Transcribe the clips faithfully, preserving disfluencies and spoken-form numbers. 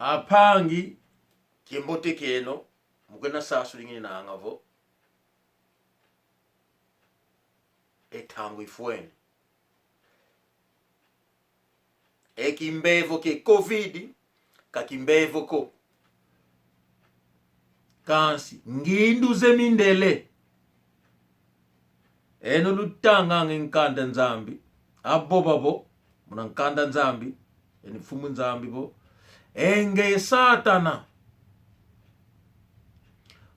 Ampangi, kiambote kieno, mu kwenda sansuli ngininanga vo e ntangu ifwene. E kimbevo kia covid ka kimbevo ko. Kansi ngindu ze mindele. Eno lutanganga e nkanda Nzambi, avova vo, muna nkanda Nzambi, eni Mfumu Nzambi vo, e nge Satana,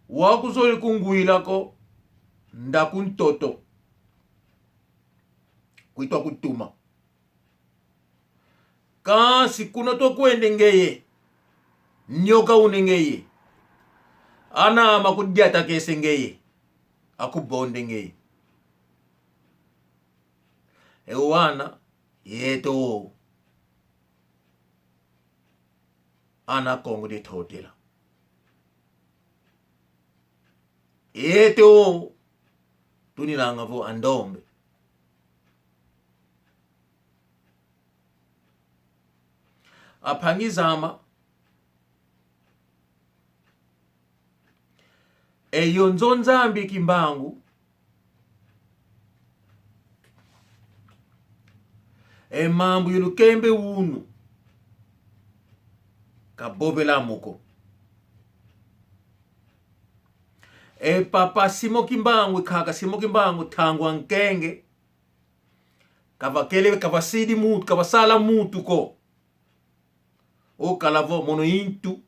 wakuzolele kungwila ko, nda ku ntoto kwitwa kutuma. Kansi kuna twakwende ngeye, nyoka une ngeye, anama kudiatakese ngeye, akubonde ngeye. E wana, yeto, ana Kongo dia Ntotela. Yeto, tuninanga vo andombe. Ampangi zame, eyo nzo Nzambi Kimbangu, e mambu ya lukembe unu, kavovela mo ko. E papa Simon Kimbangu, e nkaka Simon Kimbangu, ntangu ankenge, kavakele, kavasidi muntu, kavasala muntu ko. Okala vo mono i ntu,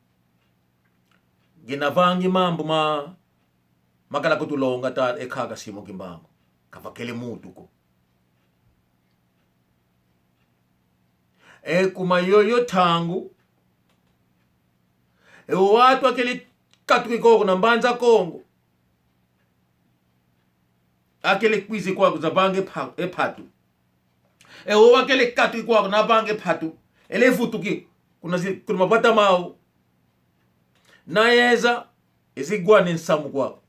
ngina vangi mambu ma, makala kutulonga ta e nkaka Simon Kimbangu. Kavakele muntu ko. E kuma yoyo ntangu, e wantu akele katuki koko na Mbanza Kongo, akele kwizi kwaku za vanga e mpa-, e mpatu. E wo wakele katuki kwaku na vanga e mpatu, ele vutuki kuna zi-, kuna mavata mau. Na yeza, ezi wana e nsamu kwaku.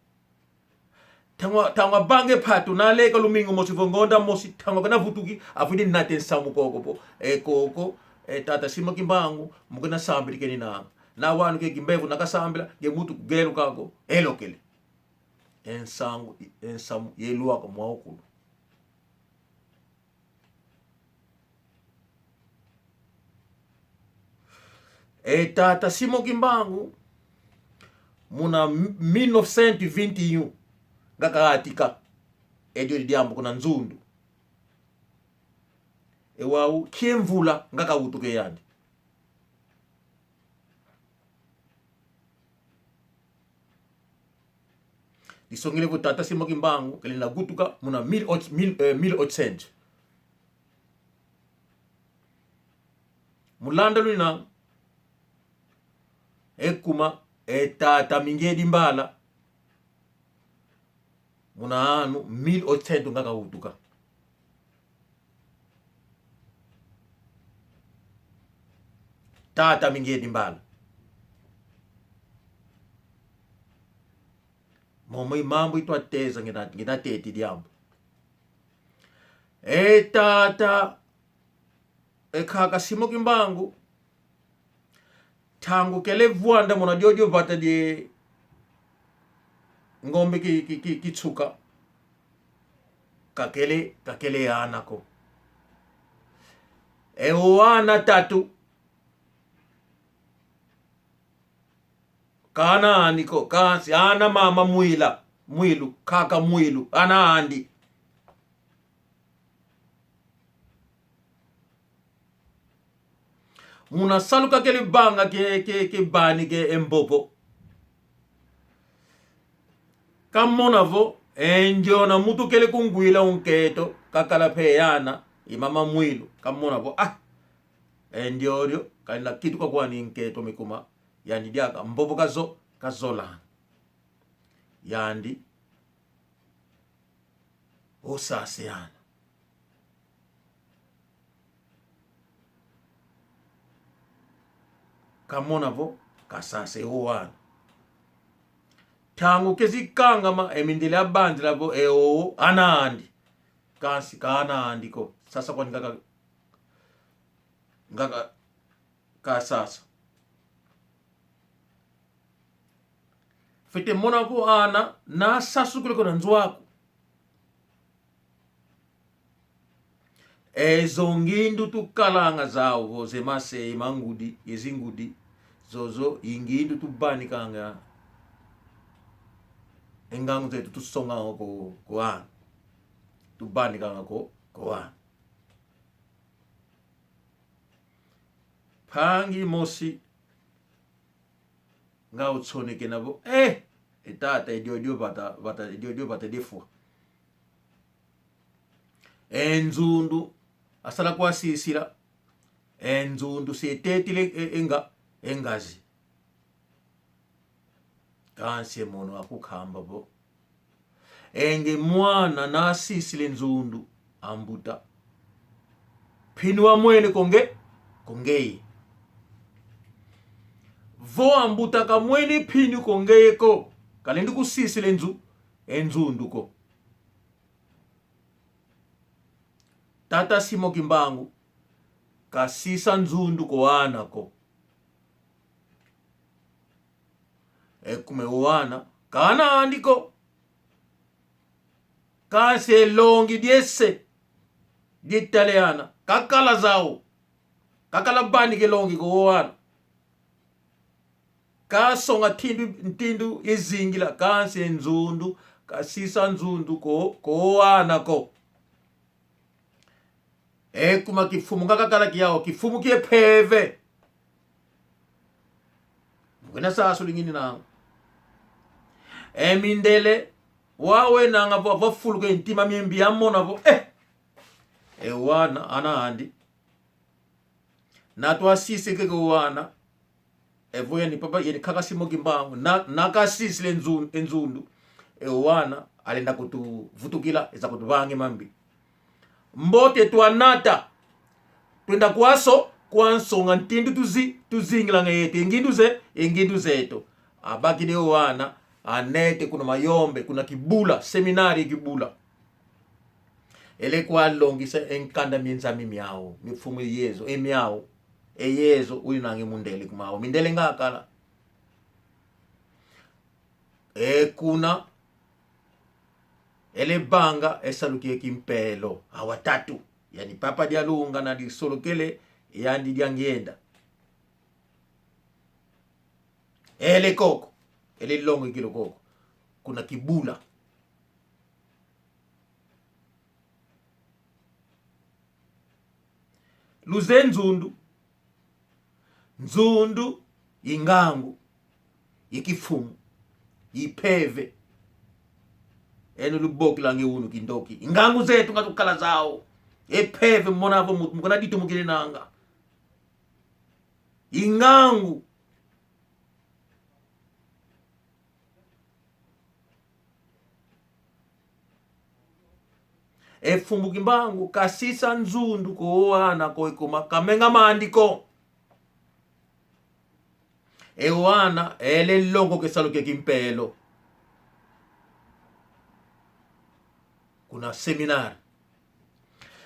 Ntangu, ntangu avanga e mpatu, na leka lumingu mosi vo ngonda mosi, ntangu kana vutuki, avwidi nata e nsamu koko vo. E koko, e tata Simon Kimbangu, mu kuna sambila kenina. Na wanu ke kimbevo na kasambila, ke mutu kugelu kako, elokele. E nsangu, e nsamu yelwaka mwaukulu. E tata Simon Kimbangu, muna mille neuf cent vingt et un, nga kawatika, e dio diambu kuna Nzundu. E wau, kiemvula, nga kawutuka e yandi. Disongele vo tata Simon Kimbangu, kele na wutuka muna mille oito, mille, eh, mille oito cents. Mu landa lwina, e kuma, e tata Mingiedi Mbala, muna ano mille oito cents nga kawutuka. Tata Mingiedi Mbala. Momo i mambu itwa teza ngina, ngina teti diambu. E tata, e nkaka Simon Kimbangu, ntangu kele vwanda muna diodio vata die ngombe ki, ki, ki, ki nsuka. Kakele, kakele ana ko. E o ana tatu. Ka ana andi ko, kansi ana mama Mwila, Mwilu, nkaka Mwilu, ana andi. Muna salu kakele vanga ke, ke, ke vani ke e mvovo. Kamona vo, e ndiona muntu kele kungwila o nkento, kakala mpe ana, i mama Mwilu, kamona vo, ah, e ndiodio, kali na kituka kwani nkento me kuma, yandi diaka, mvovo kazo-, kazola. Yandi, osase ana. Kamona vo, kasase o ana. Ntangu kezi kangama, e mindele abanzila vo, e o, ana andi. Kansi ka ana andi ko. Sasa kwani ngaka, ngaka, kasasa. Fwete mona vo ana, na sasukile ko na nzo aku. Ezo ngindu tukalanga zau vo ze mase, mangudi, ye zingudi, zozo i ngindu tubanikanga. E ngangu zetu tusonganga ko, ko ana. Tubanikanga ko, ko ana. Mpangi mosi nga utsonekena vo, eh, e tata, ediodio vata, vata, ediodio vata defwa. E Nzundu asala kwasisila. E Nzundu si etetile e, e nga, e ngazi. Kansi e mono akukamba vo, e nge mwana nasisile Nzundu, ambuta, mpinu amwene ko nge, ko ngeye. Vo ambuta kamwene mpinu ko ngeye ko, kalendi kusisila e Nzu-, e Nzundu ko. Tata Simon Kimbangu kasisa Nzundu ko ana ko. E kuma e o ana, ka ana andi ko. Kansi e longi diese, ditale ana, kakala zau, kakala vanika e longi ko o ana. Kasonga ntindu, ntindu izingila, kansi e Nzundu, kasisa Nzundu ko, ko o ana ko. E kuma kifumu nga kakala kiau, kifumu kie mpeve. Mu kwenda sasula ngindu nanga. E mindele, wau wenanga vo, vafuluka e ntima miambi amona vo, eh, e o ana, ana andi. Na twasisike ko o ana. Evo yani papa, yani kaka Simon Kimbangu, na, na kasisile Nzu-, e Nzundu. E o ana, alenda kutuvutukila, eza kutuvanga e mambi. Mbote twanata. Twenda kwaso, kwansonga ntindu tuzi-, tuzingilanga yeto, e ngindu ze-, e ngindu zeto. Abakidi e o ana, anete kuna Mayombe, kuna Kibula, seminari Kibula. Ele kwalongisa e nkanda mia Nzambi miau, mia Mfumu Yezu, e miau, e Yezu, uyu nange mundele kumau, mindele nga kala. E kuna, ele vanga, e salu kie kimpelo, awa tatu, yani Papa Dialungana, Disolokele, yandi Diangienda. Ele koko, ele longekila koko, kuna Kibula. Luzeye Nzundu. Nzundu i ngangu, i kifumu, i mpeve. Eno lubokilanga e unu kindoki. I ngangu zeto nga tukala zau. E mpeve mona vo mu-, mu kuna ditumukila nanga. I ngangu. E Mfumu Kimbangu kasisa Nzundu ko o ana ko, e kuma kamenga mandi ko. E o ana ele longoka e salu kia kimpelo kuna seminari.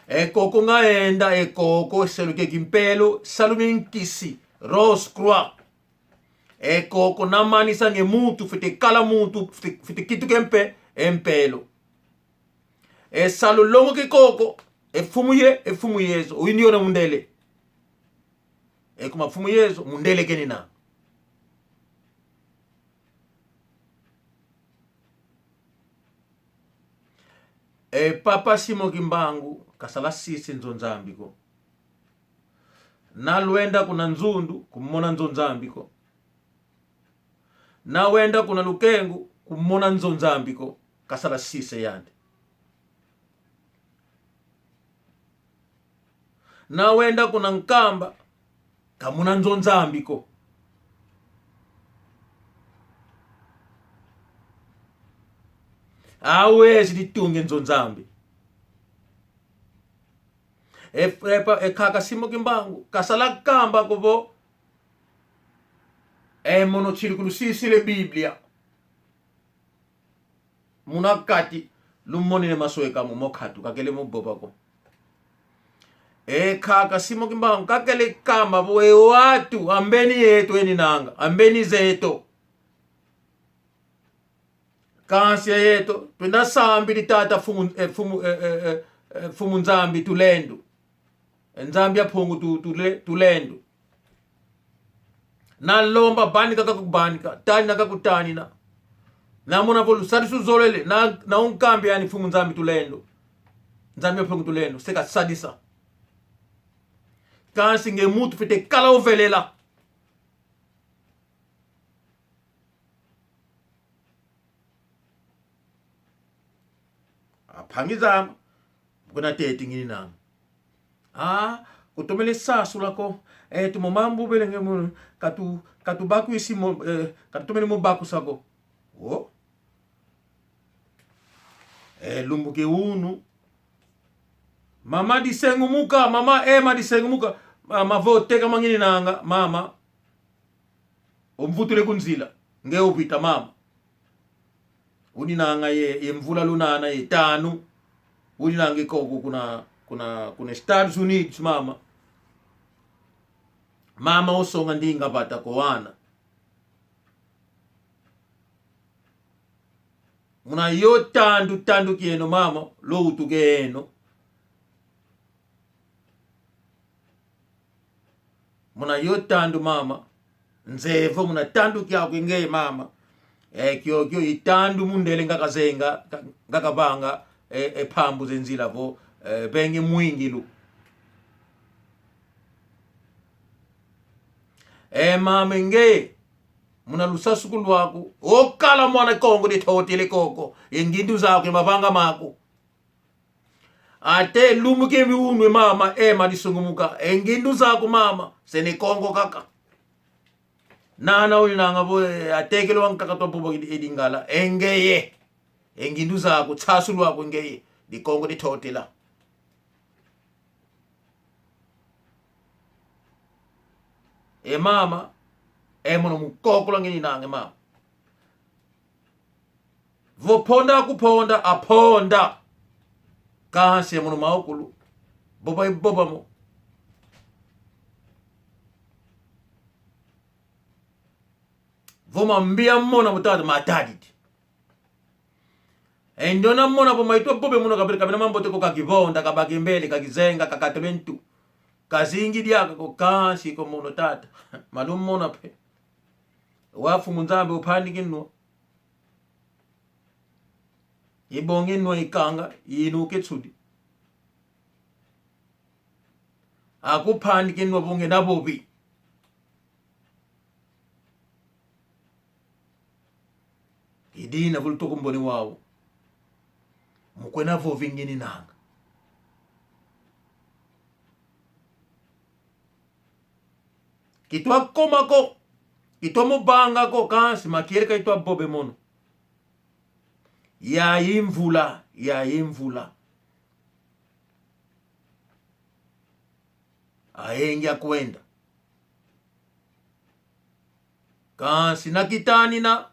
E koko nga enda, e koko e salu kia kimpelo, salu mia nkisi, Rose Croix. E koko na manisanga e muntu, fwete kala muntu, fwete, fwete kituka e mpe-, e mpelo. E salu longoka e koko, e Mfumu Ye-, e Mfumu Yezu, oyu ndiona mundele. E kuma Mfumu Yezu, mundele kenina. E Papa Simon Kimbangu, kasala sisa e nzo Nzambi ko. Na lwenda kuna Nzundu, kumona nzo Nzambi ko. Na wenda kuna Lukengu, kumona nzo Nzambi ko, kasala sisa yandi. Na wenda kuna Nkamba, kamona nzo Nzambi ko. Awezi ditunga e nzo Nzambi. E, e, pa, e kaka Simon Kimbangu, kasala kamba ko vo, e mono nsilukulu sisila e Biblia. Muna kati, lumonene masweka mo, mo katu, kakele mo vova ko. E kaka Simon Kimbangu, kakele kamba vo e wantu, ambeni yeto eninanga, ambeni zeto. Kansi yeto, twenda sambidi tata Mfumu, eh, Mfumu, eh, eh, eh, eh, Mfumu Nzambi Tulendo. Eh, Nzambi a Mpungu tu, tule, Tulendo. Na lomba, vanika kakuvanika, tanina kakutanina. Na mona vo lusadisu zolele, na, na unkambi yani Mfumu Nzambi Tulendo. Nzambi a Mpungu Tulendo, se kasadisa. Kansi nge muntu fwete kala ovelela. A mpangi zame, kuna teti ngininanga. Ah, kutomene sasula ko. Eh, tumo mambu bele nge munu, katu, katubakwisi mo, eh, katutomene mo bakusa ko. Oh. Eh, lumbu kia unu. Mama Disengumuka, mama Emma Disengumuka. Mama vo teka mangininanga, mama. Omvutule ku nzila. Nge ovita mama. Uninanga ye, ye mvula lunana ye tanu. Uninanga koko kuna, kuna, kuna Estados Unidos, mama. Mama osonga ndinga vata ko wana. Muna yo tandu, tandu kieno mama, lo utukeno. Muna yo tandu mama, nzevo muna tandu kiakwe nge mama. E, kiokio i tandu mundele nga kazenga, nga, nga kavanga, e, e mpambu ze nzila vo, e, venge mwingilu. E mama nge, muna lusasuku lwaku, okala mwana Kongo dia Ntotela koko, e ngindu zaku, e mavanga maku. Ate lumbu kia miunu e mama, Emma Disengumuka, e ngindu zaku mama, se ne Kongo kaka. Nana uninanga vo, e, atekele wankaka twa bobo e Lingala, e ngeye. E ngindu zaku, nsasu lwaku ngeye, di Kongo dia Ntotela. E mama, e mono mukokola ngininanga e mama. Vo ponda kuponda, aponda. Kansi e mono maukulu. Boba iboba mo. Vo mambi amona mutata matadidi. E ndiona mona vo maitwa bobe mono kabele, kabele mambote ko kakivonda, kabaki mbele, kakizenga, kakatele ntu. Kazingi diaka ko kansi ko mono tata. Malu mona pe. Wa Mfumu Nzambi upandi kinwa. Ibongi nwa ikanga, inuke tsudi. Akupandi kinwa vo ngena bobi. Idina vulu tukumboni wau. Mukwena vovi ngininanga. Kitwa koma ko. Kitwa mubanga ko kansi makieleka itwa bobe mono. Ya imvula, ya imvula. Ayengi akwenda. Kansi na kitanina,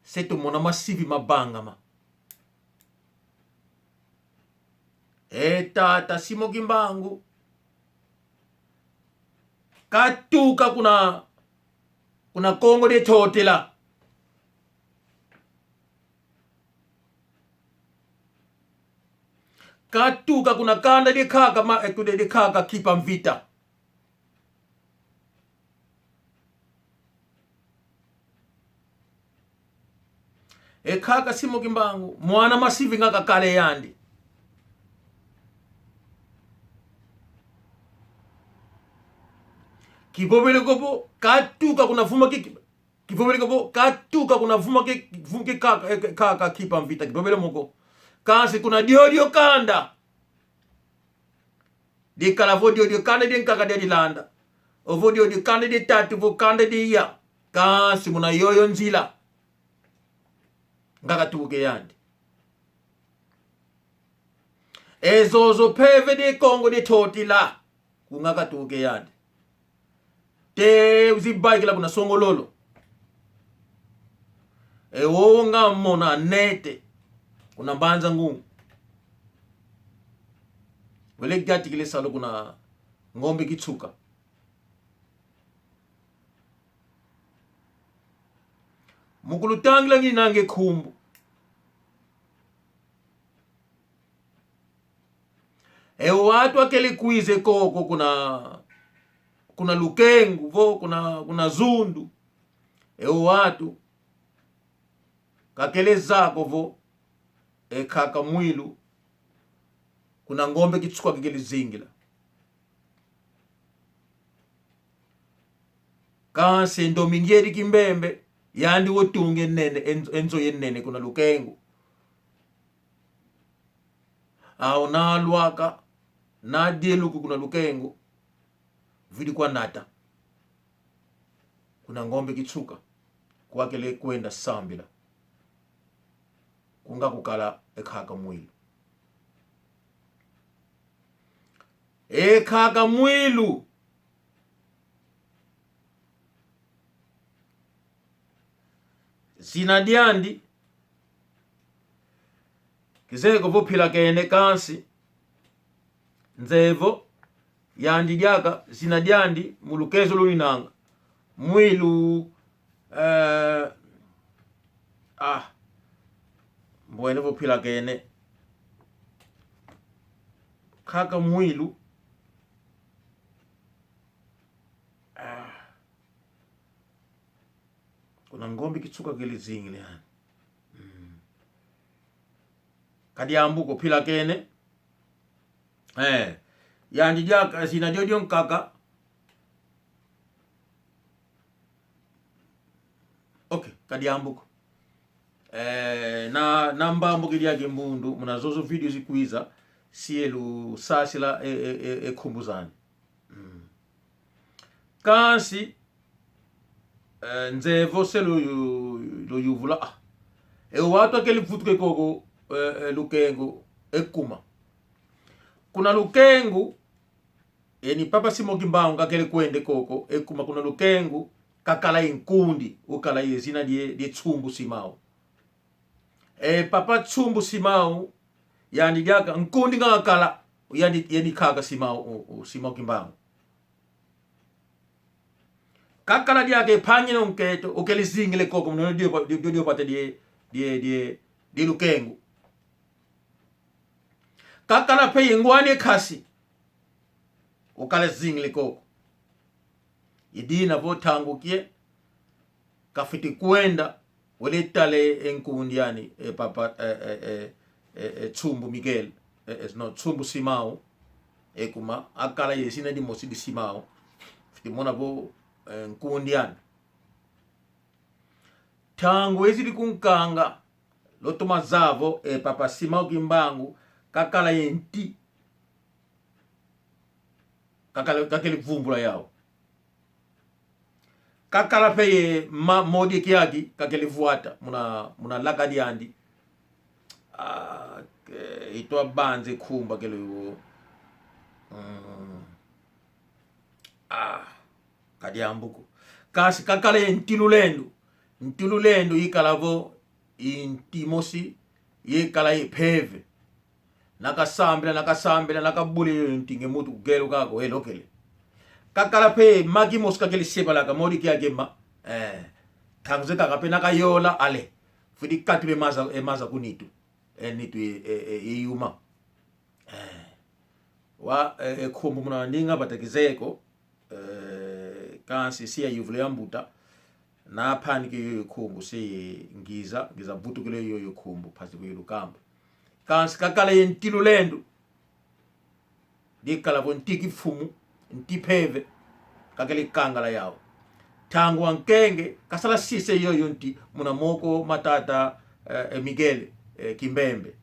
se tumona masivi mavangama. E tata Simon Kimbangu katuka kuna, kuna Kongo dia Ntotela. Katuka kuna kanda dia nkaka ma, eh, kuna dia nkaka Kimpa Mvita. E nkaka Simon Kimbangu, mwana masivi nga kakala yandi. Kivovele ko vo, katuka kuna vuma ki, kivovele ko vo, katuka kuna vuma ki, vuma ki nkaka, eh, nkaka Kimpa Mvita, kivovele mo ko. Kansi kuna diodio kanda. Dikala vo diodio kanda dia nkaka dia dilanda. Ovo diodio kanda dia tatu, vo kanda dia iya. Kansi muna yoyo nzila. Nga katuke yandi. E zozo mpeve dia Kongo dia Ntotila. Ku nga katuke yandi. Te uzibaikila kuna Songololo. E wowo nga mona nete. Kuna Mbanza Ngungu. Wele gatikile salu kuna Ngombe Kitsuka. Mu kulutangila ngininanga e nkumbu. Atu akele kwiza koko kuna, kuna Lukengo, vo kuna, kuna Zundu. E o atu kakele zaya ko vo, e nkaka Mwilu, kuna Ngombe Kitsuka kikele zingila. Kansi e ndomingi edi Kimbembe, yandi otunga e nene, e nzo, e nzo ye nene kuna Lukengo. Awu na lwaka, na dia luku kuna Lukengo, vidi kwa nata kuna Ngombe Kitsuka, kwa kele kwenda sambila. Kunga kukala e nkaka Mwilu. E nkaka Mwilu. Zina diandi, kizeye ko vo mpila kene kansi, nzeye vo, yandi diaka, zina diandi, mu lukezo luninanga. Mwilu, eh, ah, mbwene vo mpila kene. Nkaka Mwilu. Ah. Kuna Ngombe Kitsuka kele zingila yani. Mm. Kadiambu ko mpila kene. Eh. Yandi diaka zina diodio nkaka. Ok, kadiambu ko. Eh, na, na mbambu kidia kimbundu, muna zozo video zikwiza, siye lusasila e, e, e, e nkumbu zani. Mm. Kansi, eh, nzeye vo se lu, luyuvula, ah. E o atu akele vutuka koko, eh, eh, Lukengo, ekuma. Kuna Lukengo, eni Papa Simão Kimbangu kakele kwenda koko, ekuma kuna Lukengo, kakala ye nkundi, ukala ye zina die, die Tsumbu Simão. E Papa Tsumbu Simão, yandi diaka, nkundi nga kakala, yandi, yandi nkaka Simão, o, o, Simão Kimbangu. Kakala diaka e mpangi no nkento, ukele zingila koko, muna dio, dio, dio, dio pata die, die, die, die Lukengo. Kakala mpe ye ngwani nkasi, ukele zingila koko. I dina vo ntangu kie, kafwete kwenda, wele tala e nkundi ani, e Papa, e, e, e, e, e Tsumbu Miguel, e, e, no, Tsumbu Simão, ekuma, akala ye zina dimosi di Simão, fwete mona vo, e, nkundi ani. Ntangu ezidi kunkanga, lutoma zaya vo, e Papa Simão Kimbangu, kakala ye nti, kakele, kakele vumbula yau. Kakala mpe ye ma, modi kiaki, kakele vwata, muna, muna laka diandi. Ah, ke, itwa banze kumba kele wo. Mm. Ah, kadiambu ko. Kansi kakala ye nti lulendo. Nti lulendo ikala vo, i nti mosi, yekala ye mpeve. Na kasambila, na kasambila, na kabula yo nti nge mutu kugelo kako, elokele. Kakala mpe maki mosi kakele sebalaka, modi kiaki ma, eh, ntangu ze kaka mpe na kayola, ale. Fwidi katula e maza, e maza ku nitu. E nitu e, e, e, e yuma. Eh. Wa, eh, e nkumbu muna ndinga bata kizeye ko, eh, kansi siya yuvula ya mbuta, na panike yoyo nkumbu, se ngiza, ngiza vutukila yoyo nkumbu, mpasi vo ilukamba. Kansi kakala ye nti lulendo, dikala vo nti kimfumu, nti mpeve, kakele kangala yau. Ntangu ankenge, kasala sisa yoyo nti muna moko ma tata, eh, eh, Miguel, eh, Kimbembe.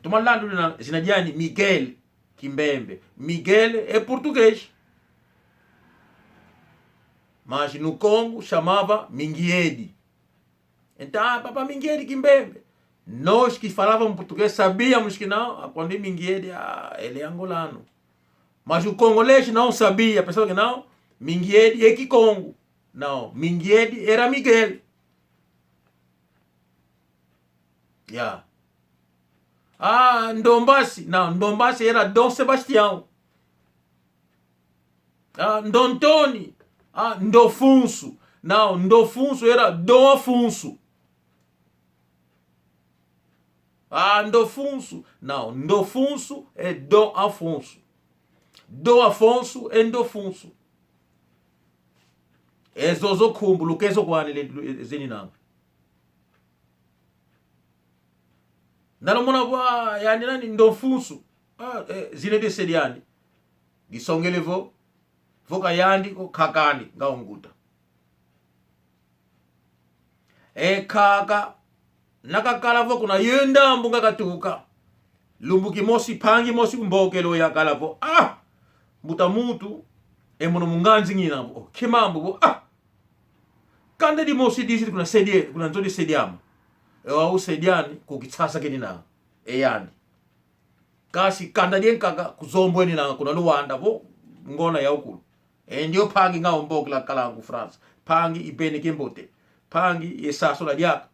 Toma landula zina diani Miguel Kimbembe. Miguel é português. Mas no Congo chamava Mingiedi. Então, ah, Papa Mingiedi Kimbembe. Nós que falávamos português, sabíamos que não, ah, quando é Mingiedi, ah, ele é angolano. Mas o congolês não sabia, pensava que não, Mingiedi é Kikongo. Não, Mingiedi era Miguel. Yeah. Ah, Ndombasi. Não, Ndombasi era Dom Sebastião. Ah, Ndontoni. Ah, Ndofunso. Não, Ndofunso era Dom Afonso. Ah, Ndofunsu. Não, Ndofunsu é Dom Afonso. Dom Afonso é Ndofunsu. E zozo nkumbu, lukezo kwani le, lu-, e, zeninanga. Nalumona vo, ah, yandi nani, Ndofunsu. Ah, eh, zina dia se diandi. Disongele vo, vo ka yandi ko, nkak'andi, nga unguta. E nkaka, nakakala vo kuna yo ndambu nga katuka. Lumbu kimosi, mpangi mosi kumbokelo yakala vo, ah! Mbuta muntu, e mono mu nganzi ngina vo, oh, ke mambu vo, ah! Kanda dimosi dizidi kuna se dia, kuna nzo dia se diama. E wau se diandi, ku Kinshasa keninanga. E yandi. Kansi kanda dia nkaka ku Zombo eninanga, kuna Luanda vo, ngona ya ukulu. E ndio mpangi nga umbokela kala ku France. Mpangi ibeni kimbote. Mpangi yesasula diaka.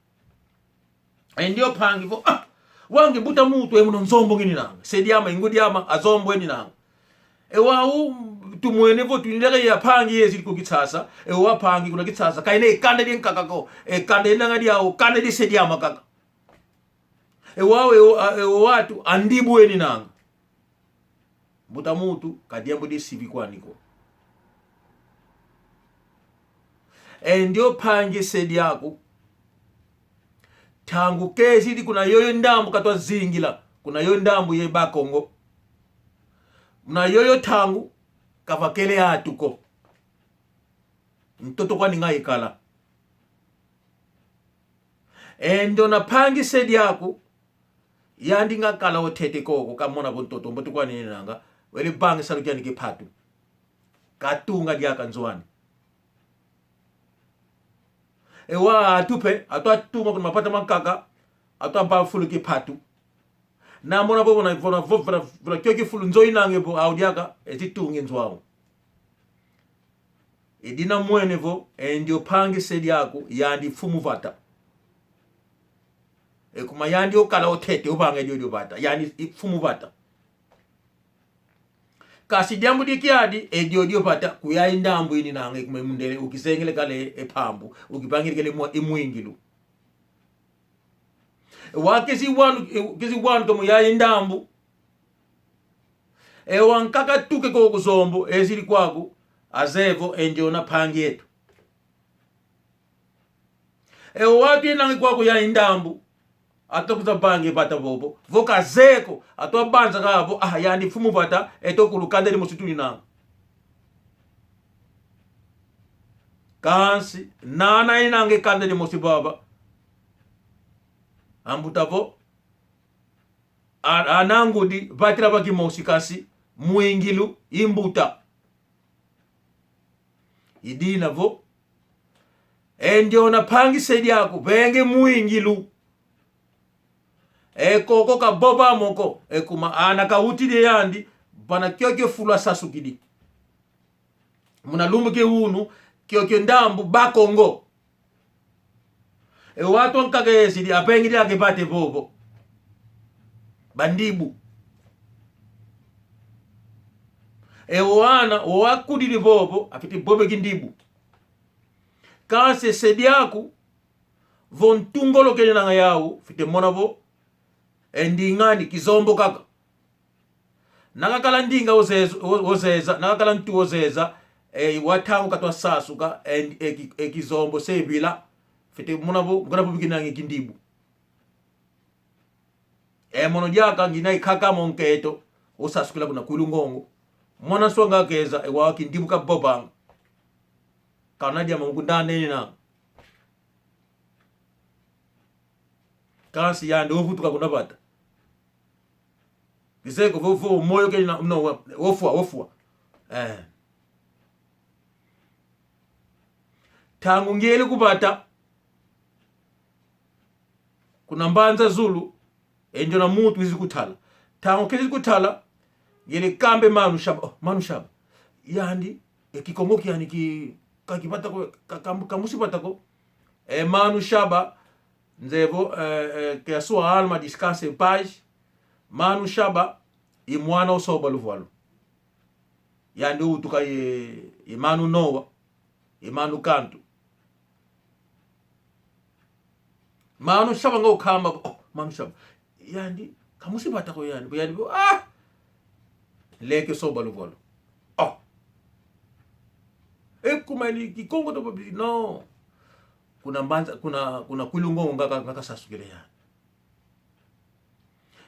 E ndio mpangi vo, ah, wange mbuta muntu, e mono Nzombo ngininanga. Se diama, ingu diama, a Zombo eninanga. E wau tumwene vo twindaka ya mpangi yezidi ku Kinshasa. E wau mpangi kuna Kinshasa. Kaina e kanda dia nkaka ko. E kanda enanga diau, kanda dia se diama kaka. E wau, e wa-, e wantu a ndibu eninanga. Mbuta muntu, ka diambu disivi kwani ko. E ndio mpangi se diaku. Ntangu kezidi kuna yoyo ndambu katwa zingila, kuna yo ndambu ye Bakongo. Muna yoyo ntangu, kavakele atu ko. Ntoto kwani nga ikala. E ndiona mpangi se diaku, yandi nga kala otete koko, kamona vo ntoto mbote kwani eninanga, wele vanga salu kiani kia mpatu. Katunga diaka nzo ani. E wau atu mpe, atwa tunga kuna mapata mankaka, atwa vanga fulu kia mpatu. Namona vo vona, vona, vo vona, vona kio kifulu nzo inanga vo au diaka, eti tungi nzo au. Idi namwene vo, e ndio mpangi se diaku, yandi mfumu vata. E kuma yandi okala otete, ovanga e diodio vata, yandi i mfumu vata. Kansi diambu dikiadi, e diodio vata, ku yayi ndambu ininanga, e kuma e mundele, ukizengele kala e mpambu, ukivangile kala e mwa-, e mwingilu. E wau kizi wanu, e kizi wanu tomo yayi ndambu. E wankaka tuke ko ku Zombo, ezidi kwaku, azeye vo e ndiona mpangi eto. E wantu enanga kwaku yayi ndambu, atwa kwiza vanga e vata vovo. Vo kazeye ko, atwa banza kaka vo, ah, yandi mfumu vata, eto kulu kanda dimosi tuninanga. Kansi, nana enanga e kanda dimosi vava. Ambuta vo, a-, ana ngudi, vatila va kimosi kansi, mwingilu, i mbuta. Idina vo, e ndiona mpangi se diaku, venge mwingilu. E koko kavova mo ko, e kuma ana kawutidi yandi, vana kiokio fulu asasukidi. Muna lumbu kia unu, kiokio ndambu Bakongo. E wantu ankaka ezidi, avengidi ake vata vovo. Bandibu. E wana, wakudidi vovo, afiti vova kindibu. Kansi se diaku, vo ntu ngolo kenanga yau, fite mona vo, e ndinga ani Kizombo kaka. Nakakala ndinga ozeza, o-, ozeza, nakakala ntu ozeza, e, wa ntangu katwa sasuka, e, e, ki-, e Kizombo se vila, fite mona vo, ngona vo bikinanga e kindibu. E mono diaka ngina ikaka mo nkento, osasukila kuna Kwilu Ngongo. Mwana nswa nga keza, e wau kindibu kavovanga. Kana dia mamuku ndande nina. Kansi yandi ovutuka kuna vata. Kizeye ko vo, vo, moyo ke na, no, wa-, ofwa, ofwa. Eh. Ntangu ngiele ku vata, kuna Mbanza Zulu, e ndiona muntu wizi kutala. Ntangu kizi kutala, ngiele kamba e Manu Shaba. Oh, Manu Shaba. Yandi, e Kikongo kiani ki, ka kivata ko, ka, ka, kamusi vata ko. E Manu Shaba, nzeye vo, eh, eh, que a sua alma descanse em paz. Manu Shaba, i mwana o Soba Luvwalu. Yandi utuka ye, ye Manu Noa, ye Manu Kantu. Manu Shaba nga ukamba, oh, Manu Shaba. yandi, kamusi vata ko yandi, yandi vo, ah! Leke soba luvolo. Oh! E kuma ni Kikongo to babi, no. Kuna mbanza, kuna, kuna Kwilu Ngongo nga ka-, nga kasasukila yandi.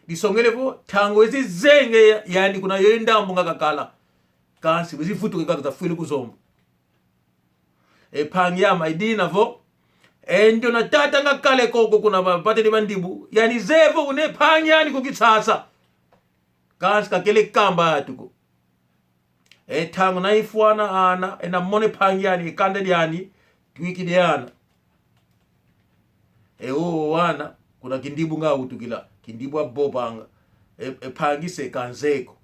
Disongele vo, ntangu ezi zenge ya-, yandi kuna yoyo ndambu nga kakala. Kansi, wizi vutuka kaka tafwile ku Zombo. E mpangi ame idina vo, e ndiona tata nga kale koko kuna ba-, batedi bandibu, yandi zeye vo une mpangi andi ku Kinshasa. Kansi kakele kamba atu ko. E ntangu na ifwana ana, ena mona e mpangi andi, e kanda diandi, twikidi ana. E o wana, kuna Kindibu nga awutukila, Kindibu avovanga, e, e mpangi se kanzeye ko.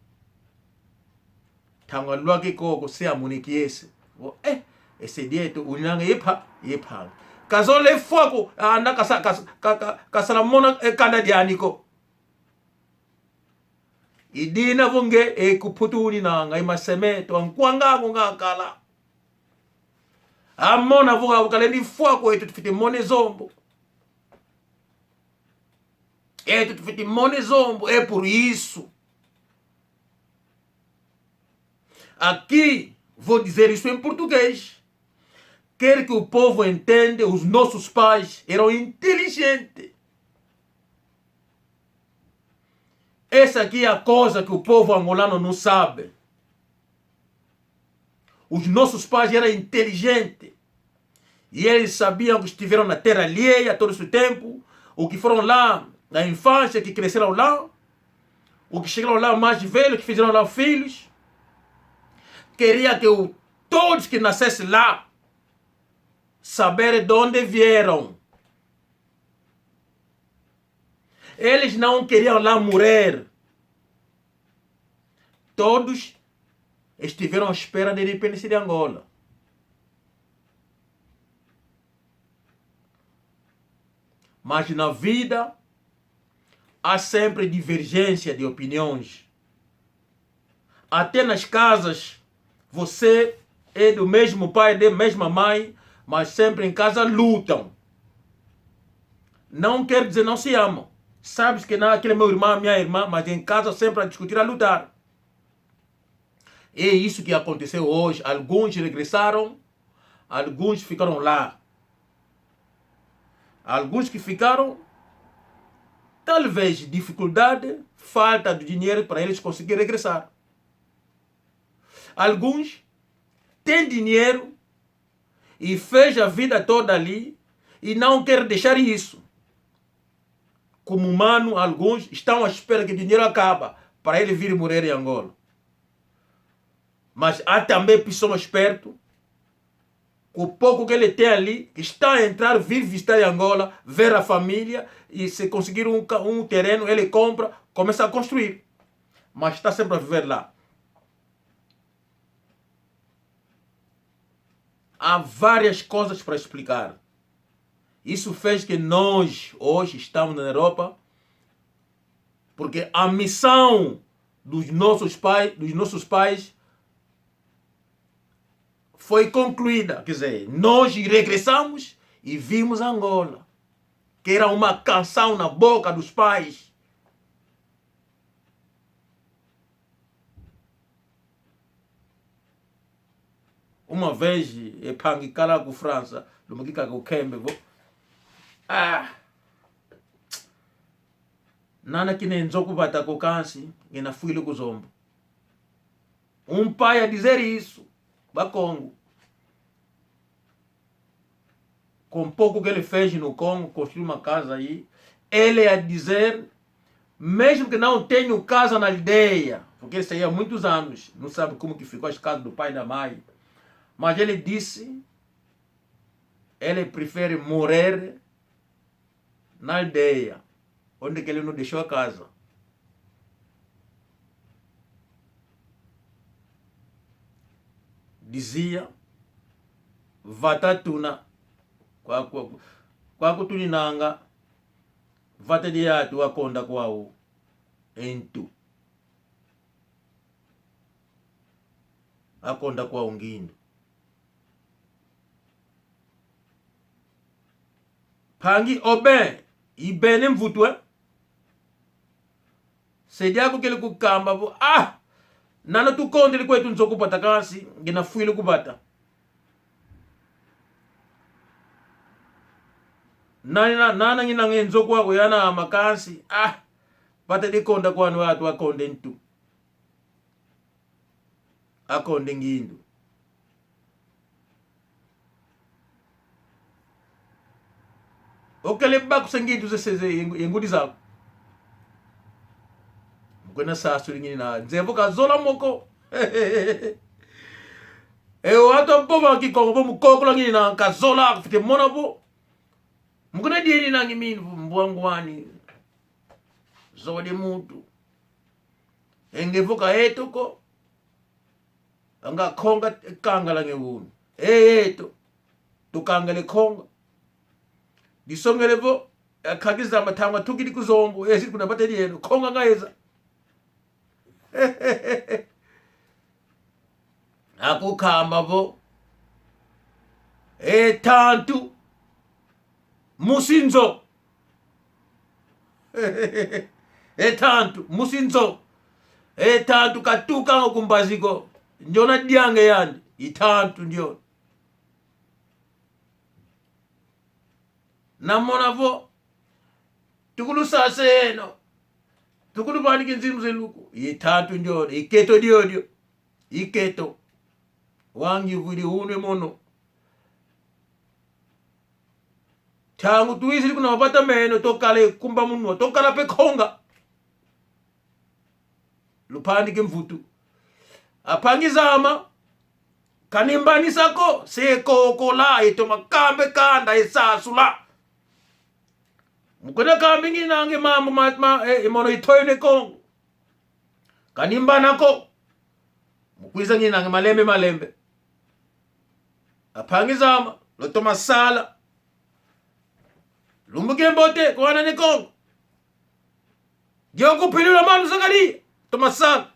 Ntangu alwaki koko se amoni kiese. Vo, eh, ese dieto, uninanga ye mpa-, ye mpangi. Kazolele fwa ko, ana kasa-, kasa-, ka-, ka-, kasala mona e kanda diandi ko. Idina vo nge, e ku Mputu uninanga, e masemeto, ankwanga angu nga kala. Amona vo ka-, kalendi fwa ko, eto tufwete mona e Zombo. Eto tufwete mona e Zombo, é por isso. Aqui, vou dizer isso em português. Quero que o povo entenda, os nossos pais eram inteligentes. Essa aqui é a coisa que o povo angolano não sabe. Os nossos pais eram inteligentes. E eles sabiam que estiveram na terra alheia todo esse tempo, o que foram lá na infância, que cresceram lá, o que chegaram lá mais velho, que fizeram lá filhos. Queria que o, todos que nascessem lá saberem de onde vieram. Eles não queriam lá morrer. Todos estiveram à espera da independência de Angola. Mas na vida há sempre divergência de opiniões. Até nas casas, você é do mesmo pai, da mesma mãe, mas sempre em casa lutam. Não quer dizer não se amam. Sabes que não, aquele é meu irmão, minha irmã, mas em casa sempre a discutir, a lutar. É isso que aconteceu hoje. Alguns regressaram, alguns ficaram lá. Alguns que ficaram, talvez dificuldade, falta de dinheiro para eles conseguirem regressar. Alguns têm dinheiro e fez a vida toda ali e não quer deixar isso. Como humano, alguns estão à espera que o dinheiro acaba para ele vir morar em Angola. Mas há também pessoas perto, com o pouco que ele tem ali, que está a entrar, vir visitar em Angola, ver a família, e se conseguir um ca-, um terreno, ele compra, começa a construir. Mas está sempre a viver lá. Há várias coisas para explicar. Isso fez que nós hoje estamos na Europa, porque a missão dos nossos pais, dos nossos pais foi concluída. Quer dizer, nós regressamos e vimos Angola, que era uma canção na boca dos pais. Uma vez, e mpangi kala ku França, lumukika ku kembe vo, ah, nana kine nzo ku vata ko kansi, ngina fwile ku Zombo. Um pai a dizer isso, Bakongo. Com pouco que ele fez no Congo, construiu uma casa aí. Ele a dizer, mesmo que não tenha casa na aldeia, porque ele saiu há muitos anos, não sabe como que ficou as casas do pai e da mãe. Mas ele disse, ele prefere morrer na aldeia, onde que ele não deixou a casa. Dizia, vata tuna, kwa, kwa, kwaku tuninanga, vata diatu akonda kwau e ntu. Akonda kwau ngindu. Mpangi Aubin, ibene mvutwe. Se diaku kele kukamba vo, ah! Nana tukondele kwetu nzo ku vata kansi, ngina fwile ku vata. Nana, nana ngina nge nzo kwaku yana ama kansi, ah! Vata dikonda kwani watu akonde ntu. Akonde ngindu. Okele bakusa ngindu zeseze ye ngu-, ye ngudi zaku. Mukwena sasuli ngina nzeye vo kazola mo ko. E watu avova Kikongo vo mukokola ngina kazola, kufwete mona vo. Mukwena dieni nangi minu vo mbwa ngwani. Zowa de muntu. E nge vo ka eto ko. Anga konga kangala nge unu. E eto. Tukangale konga. Disongele vo, e, kagizama tanga tukidi ku Zombo, ezi kuna bateli eno. Konga nga eza. Akukamba vo, e tantu, musi nzo. E tantu, musi nzo. E tantu katukanga ku mbazi ko. Ndiona dianga yandi. I tantu ndiona. Namona vo, tukulusasa eno. Tukuluvaniki nzimbu ze luku. I tantu ndiona. I keto diodio. I keto. Wangi vwidi unwe mono. Ntangu twizidi kuna mavata meno, tokala kumba munwa, tokala pe konga. Lupandiki mvutu. Ampangi zame, kanimbanisa ko, se kokola, itoma kamba e kanda, isasula. Mukwena kambingi nange mambu ma, ma, e, e mono itoyo ne Kongo. Kanimbana ko. Mukwiza nginange malembe malembe. Ampangi zame, lutoma sala. Lumbu kiambote, kwa ana ne Kongo. Dio kupilula manu zakali. Toma sala.